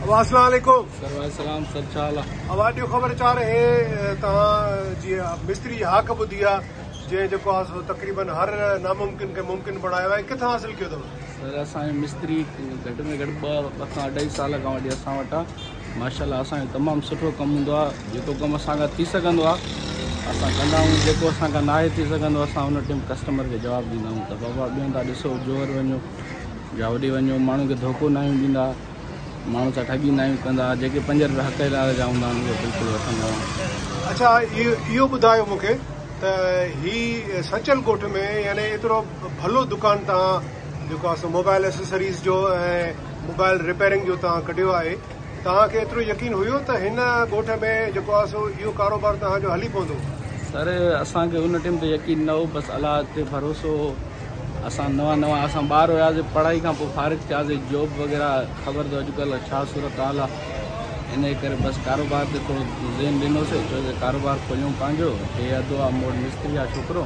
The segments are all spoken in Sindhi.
ابا اسلام عليڪم. سر وعليڪم السلام سر ڇا حال آ. ابا ڏيو خبر چار هي توهان جي مستري جي هاڪ ٻڌي آ جنهن جيڪو آ سو تقريبن هر ناممڪن کي ممڪن بڻايو آهي ڪٿان حاصل ڪيو اٿو. سر اسان جو مستري گهٽ ۾ گهٽ ٻه کان اڍائي سال کان وٺي اسان وٽ آ ماشاءالله اسان جو تمام سٺو ڪم هوندو آ جيڪو ڪم اسان کان ٿي سگهندو آ اسان ڪندا آهيون جيڪو اسان کان ناهي ٿي سگهندو اسان ان ٽيم ڪسٽمر کي جواب ڏيندا آهيون ته بابا ٻين تان ڏسو جوهر وڃو يا هوڏي وڃو ماڻهن کي ڌوڪو ناهيون ڏيندا ماڻهن سان ٺڳي ناهيون ڪندا جيڪي پنج روپيا حق حلال جا هوندا آهن اهي بلڪل وٺندا آهيون. اڇا اهو ٻڌايو مون کي ته هي سچل ڳوٺ ۾ يعني ايترو ڀلو دڪان توهان جيڪو آهي سو موبائل ايسيسريز جو ۽ موبائل رپيئرنگ جو توهان ڪڍيو آهي توهان کي ايترو يقين هيو ته هن ڳوٺ ۾ جيڪو آهي سو اهو ڪاروبار توهان جو هلي پوندو؟ سر اسان کي ان ٽيم تي يقين نه هو بس الله تي ڀروسو هو اسان نوان نوان اسان ٻار هياسي پڙهائي کان پوء فارغ ٿياسي جاب وغيره خبر اٿو اڄڪلهه ڇا صورت حال آهي ان ڪري بس ڪاروبار تي ٿورو ذهن ڏنوسي چيوسي ڪاروبار کوليون پنهنجو هي ادو آ مون وٽ مستري آ ڇوڪرو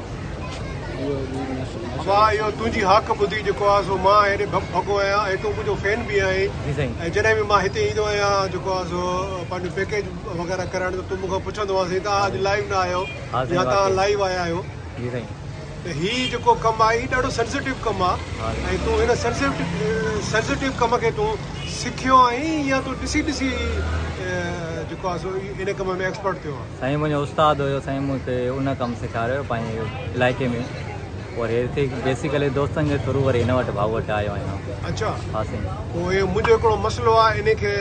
ابا اهو تنهنجي هاڪ ٻڌي جيڪو آ سو مان هيڏي ڀڳو آهيان ۽ تون منهنجو فين به آهين ۽ جڏهن به مان هتي ايندو آهيان جيڪو آ سو پنهنجو پيڪيج وغيره ڪرائڻ ته تون مون کان پڇندو آهين سائين توهان اڄ لائيو نه آيو يا توهان لائيو آيا آهيو ته هي جيڪو ڪم آهي هي ڏاڍو سينسيٽو ڪم آ ۽ تون هن سينسيٽو ڪم کي تون سکيو آهين يا تون ڏسي ڏسي جيڪو آ سو ان ڪم ۾ ايڪسپرٽ ٿيو آهين. سائين منهنجو استاد هيو سائين مون کي ان ڪم سيکاريو پنهنجي علائقي ۾ وري هتي بيسيڪلي دوستن جي ٿرو وري هن وٽ ڀائو وٽ آيو آهيان. اڇا ها سائين. پوء اهو منهنجو هڪڙو مسئلو آهي انهي کي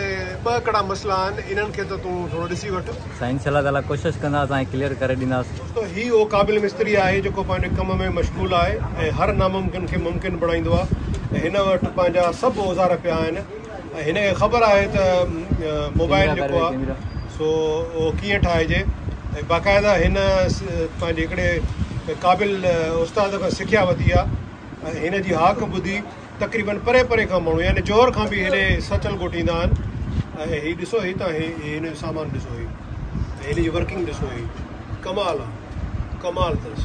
ٻه هڪڙا مسئلا آهن انهن کي ته تون ٿورو ڏسي وٺ. سائين انشاء الله تعالي ڪوشش ڪندا اسان ڪليئر ڪري ڏينداسين. دوستو هي اهو قابل مستري آهي جيڪو پنهنجي ڪم ۾ مشغول آهي ۽ هر ناممڪن کي ممڪن بڻائيندو آهي ۽ هن وٽ پنهنجا سڀ اوزار پيا آهن. ۽ هن کي خبر آهي ته موبائل جيڪو آهي سو اهو ڪيئن ٺاهجي ۽ باقاعده هن پنهنجي هڪڙي قابل استاد کان سکيا ورتي آهي ۽ هن جي هاڪ ٻڌي تقريبن پري پري کان ماڻهو يعني جوهر کان به هيڏي سچل ڳوٺ ايندا آهن ۽ هي ڏسو هي تان هي هن جو سامان ڏسو هي ۽ هن جي ورڪنگ ڏسو هي ڪمال آ ڪمال اٿس.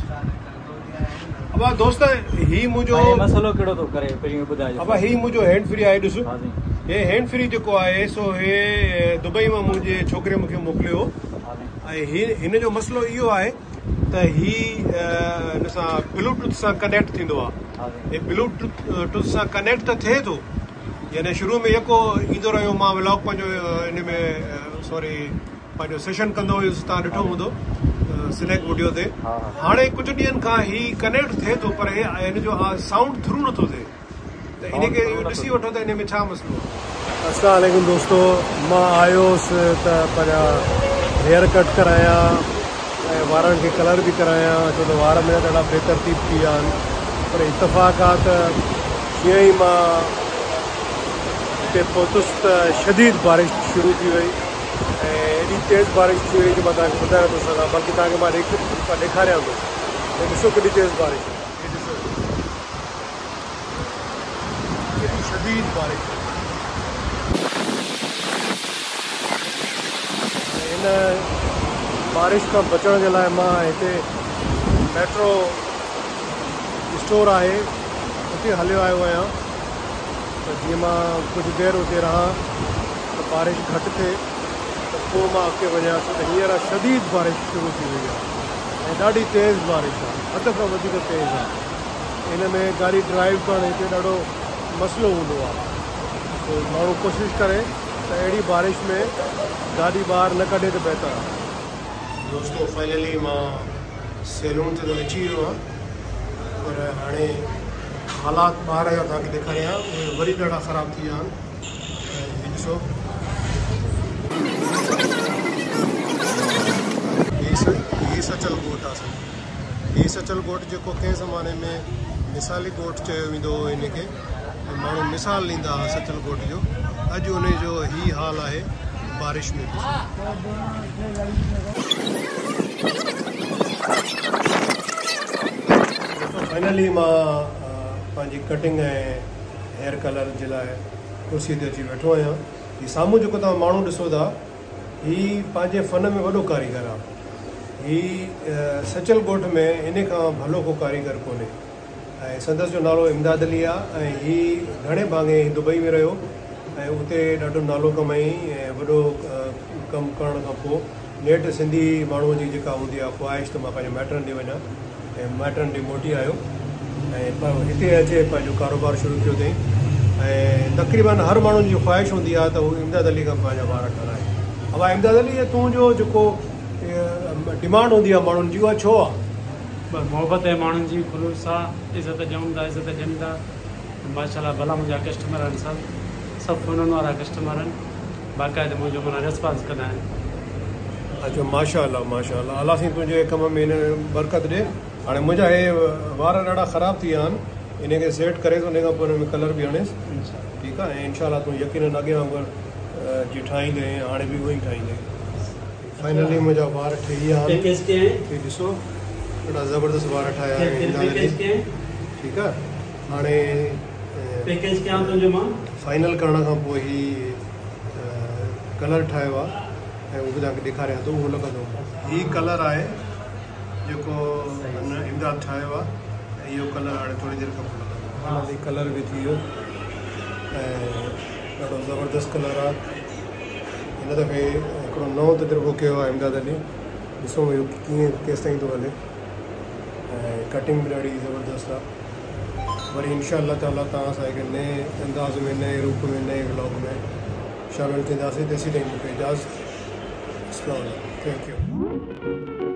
ابا دوست هي منهنجو سائين مسئلو ڪهڙو ٿو ڪري پهرين ٻڌايو ابا هي منهنجو هينڊ فري آهي ڏس هي هينڊ فري جيڪو آهي سو هي دبئي مان منهنجي ڇوڪري مونکي موڪليو هو ۽ هي هن جو مسئلو اهو آهي ته هي هن سان بلوٽوٿ سان ڪنيڪٽ ٿيندو آهي هي بلوٽوٿ سان ڪنيڪٽ ته ٿئي ٿو يعني شروع ۾ يڪو ايندو رهيو مان ولاگ پنهنجو ان ۾ سوري پنهنجو سيشن ڪندو هيس توهان ڏٺو هوندو سنيڪ وڊيو تي هاڻي ڪجهه ڏينهن کان هي ڪنيڪٽ ٿئي ٿو پر هي هن جو سائونڊ ٿرو نٿو ٿئي ته ان کي ڏسي وٺو ته ان ۾ ڇا مسئلو آهي. السلام عليڪم دوستو مان آيو هوس ته پنهنجا هيئر ڪٽ ڪرايان ۽ وارن کي ڪلر به ڪرايان ڇو ته وار منهنجا ڏاڍا بي ترتيب ٿي ويا آهن پر اتفاق آ ته جيئن ئي مان هتي پهتس ته شديد بارش شروع ٿي وئي ۽ ايڏي تيز بارش ٿي وئي جو مان توهان کي ٻڌائي نٿو سگهان بلڪه توهان کي مان ڏيکاريان ٿو هي ڏسو ڪيڏي تيز بارش آهي. هي ڏسو ڪيڏي شديد بارش آهي. ۽ هن بارش کان بچڻ جي لاء مان هتي ميٽرو اسٽور آهي اتي هليو آيو آهيان ته جيئن مان ڪجهه دير اتي رهان ته بارش گهٽ ٿئي ته پوء مان اڳتي وڃان ڇو ته هينئر شديد بارش شروع ٿي وئي آهي ۽ ڏاڍي تيز بارش آهي حد کان وڌيڪ تيز آهي ان ۾ گاڏي ڊرائيو ڪرڻ هتي ڏاڍو مسئلو هوندو آهي سو ماڻهو ڪوشش ڪري ته اهڙي بارش ۾ گاڏي ٻاهر نه ڪڍي ته بهتر آهي. دوستو فائنلي مان سيلون تي ته اچي ويو آهيان پر هاڻي حالات ٻاهر جا توهان کي ڏيکاريان اهي وري ڏاڍا خراب ٿي ويا آهن هي ڏسو هي سچل ڳوٺ آهي سائين هي سچل ڳوٺ جيڪو ڪنهن زماني ۾ مثالي ڳوٺ چيو ويندو هو هن کي ۽ ماڻهو مثال ڏيندا هئا سچل ڳوٺ جو اڄ ان جو هي حال آهي بارش ۾ ڏسو. دوستو فائنلي مان پنهنجي ڪٽنگ ۽ هيئر ڪلر جي لاء ڪرسي تي اچي ويٺو آهيان. هي سامهون جيڪو توهان ماڻهو ڏسو ٿا هي پنهنجي فن ۾ وڏو ڪاريگر آهي. هي سچل ڳوٺ ۾ ان کان ڀلو ڪو ڪاريگر ڪونهي ۽ سندس جو نالو امداد علي آهي ۽ هي گهڻي ڀاڱي دبئي ۾ رهيو ۽ اتي ڏاڍو نالو ڪمايائين ۽ وڏو ڪم ڪرڻ کان پوء نيٺ سنڌي ماڻهوء جي جيڪا هوندي آهي خواهش ته مان پنهنجي مائٽن ڏي وڃان ۽ مائٽن ڏي موٽي آيو ۽ هتي اچي پنهنجو ڪاروبار شروع ڪيو اٿئي ۽ تقريبن هر ماڻهو جي خواهش هوندي آهي ته هو امداد علي کان پنهنجا وار ٺهرائي. ابا امداد علي تنهنجو جيڪو ڊمانڊ هوندي آهي ماڻهن جي اها ڇو آهي؟ بس محبت آهي ماڻهن جي خلوص آ عزت ڏيون ٿا عزت ڏين ٿا ماشاءالله ڀلا منهنجا ڪسٽمر آهن سڀ سڀ فونن وارا ڪسٽمر آهن باقاعده منهنجو معنيٰ ريسپانس ڪندا آهن. اچو ماشاءالله ماشاءالله الله سائين تنهنجي ڪم ۾ برڪت ڏي هاڻي منهنجا هي وار ڏاڍا خراب ٿي ويا آهن انهي کي سيٽ ڪريس انهي کان پوء ان ۾ ڪلر به هڻيس ٺيڪ آهي ۽ انشاءالله تون يقينن اڳي وانگر جي ٺاهيندين هاڻي به اهو ئي ٺاهيندين. فائنلي منهنجا وار ٺهي ويا آهن هي ڏسو ڏاڍا زبردست وار ٺاهيا آهن ٺيڪ آهي هاڻي پيڪيج ڪيان تنهنجو مان فائنل ڪرڻ کان پوء هي ڪلر ٺاهيو آهي ۽ اهو به توهان کي ڏيکاريان ٿو اهو لڳندو هي ڪلر آهي جيڪو هن امداد ٺاهيو آهي ۽ اهو ڪلر هاڻي ٿوري دير کان پوء لڳندو فائنلي ڪلر به ٿي ويو ۽ ڏاڍو زبردست ڪلر آهي هن دفعي هڪڙو نئون تجربو ڪيو آهي امداد علي ڏسون اهو ڪيئن ڪيستائين ٿو هلي ۽ ڪٽنگ به ڏاڍي زبردست آهي وري انشاء الله تعالي توهان سان هڪ نئين انداز ۾ نئين روپ ۾ نئين ولاگ ۾ شامل ٿينداسين تيسين تائين مونکي اجازت السلام عليڪم thank you.